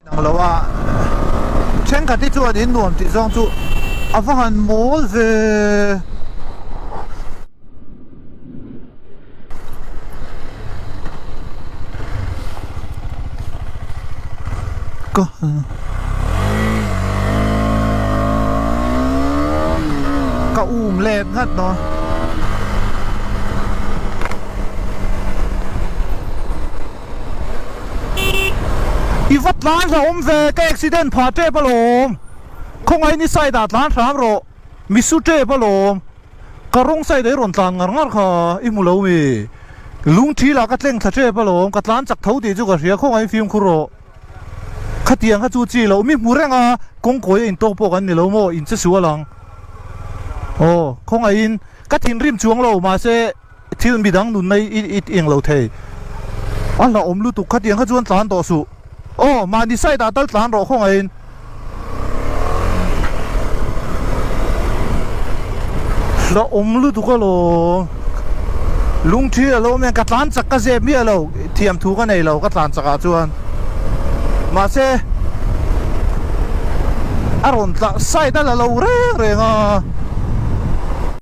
Ang lo a, thenkhat hi chuan in nuam tih zawng chu a va han mawl ve. Ka ka um let ngat dawn. I va tlan hlauhawm ve, ka accident phah tep alawm. Khawngaih ni side ah tlan hram rawh, mi su tep alawm. Ka rawng side ah i rawn tlan ngar ngar kha i hmu lo mi. Lungthi lah ka tleng thla tep alawm, ka tlan chak tho tih chu ka hria, khawngaih fimkhur rawh. Khatiang kha chu chi loh, mi hmu reng a, kawngkawi a intawk pawh kan ni lo maw, in che sual ang. Aw, khawngaihin ka thinrim chuang lo, mahse. Thil midang nunna i i eng lo thei. A hlauhawm lutuk khatiang kha chuan tlan tawh suh. Aw, mahni side ah tal tlan rawh khawngaihin. Hlauhawm lutuk alawm. Lungthi a lo awm hian ka tlan chak ka zep miah lo, thiam thu ka nei lo ka tlan chak ah chuan. Mahse, a rawn tla side a la lo reng reng a.